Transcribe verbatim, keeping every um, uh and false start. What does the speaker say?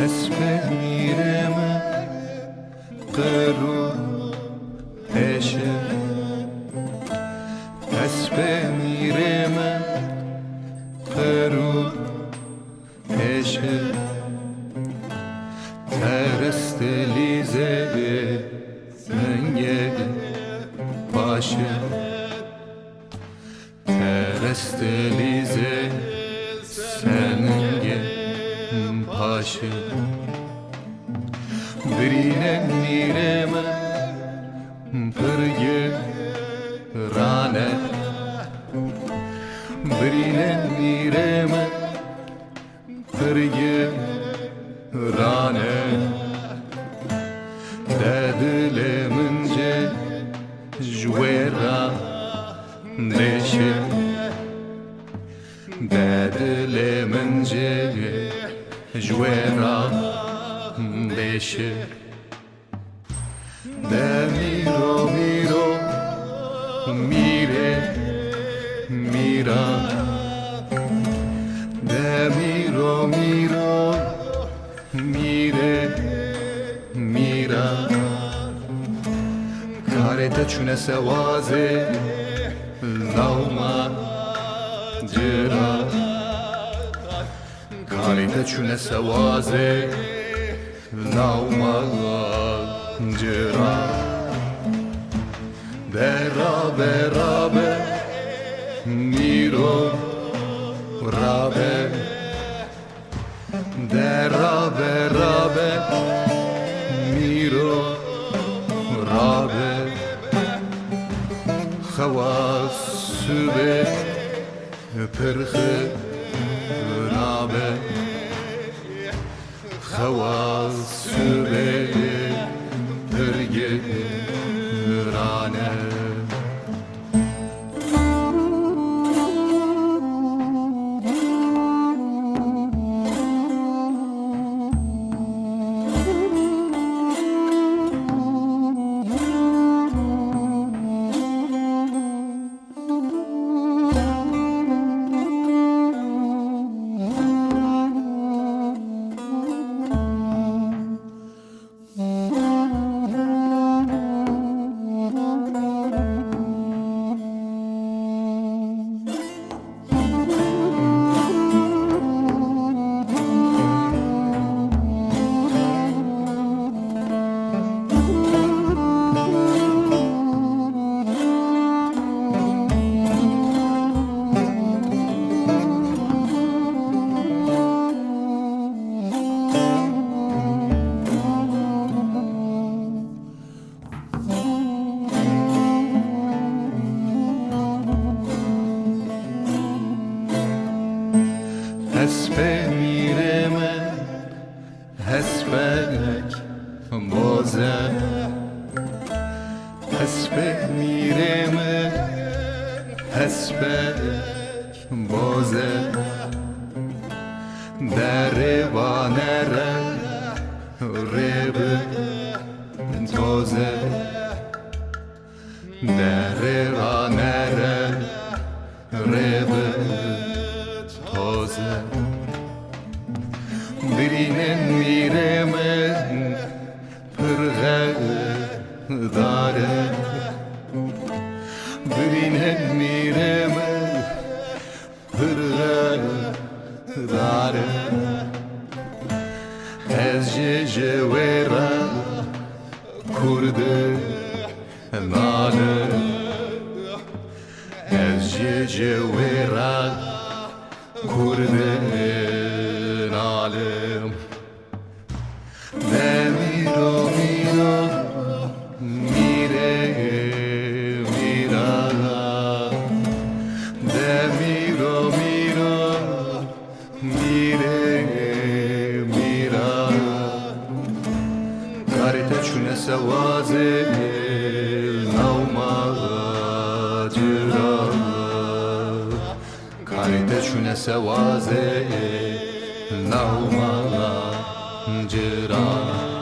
Hespê mîrê min qir û pêş e. Hespê mîrê min qir û pêş e. Terest lîzê min yê paş e. Terest lîzê seningê paşi. Birîne mîrê min pir girane. Birîne mîrê min pir girane. De dilê min jê ji wê re dêşe. De dilê min jê ji wê re dêşe. De mîro, mîro, mîrê, mîra. De mîro, mîro, mîrê, mîra. Karê te çûne sewazê, lawma cira. Karê te çûne sewazê, lawma cira. De rabe, rabe, mîro, rabe. De rabe, rabe, mîro, rabe. Xewa sibê pir xirabe. Xewa sibê pir girane. Hespê mîrê min, hespek boz e. Hespê mîrê min, hespek boz e. Derê vanere rê bi toz e. Derê vanere rê bi toz e. Birînên mîrê min pir xedar e. Birînên mîrê min pir xedar e. Ez jî ji wê re kûr dinalim. Ez jî ji wê re kûr dinalim. De mîro, mîro, mîrê, mîra. De mîro, mîro, mîrê, mîra. Karê te çûne sewazê, lawma Çûne sewazê nav mala ciran.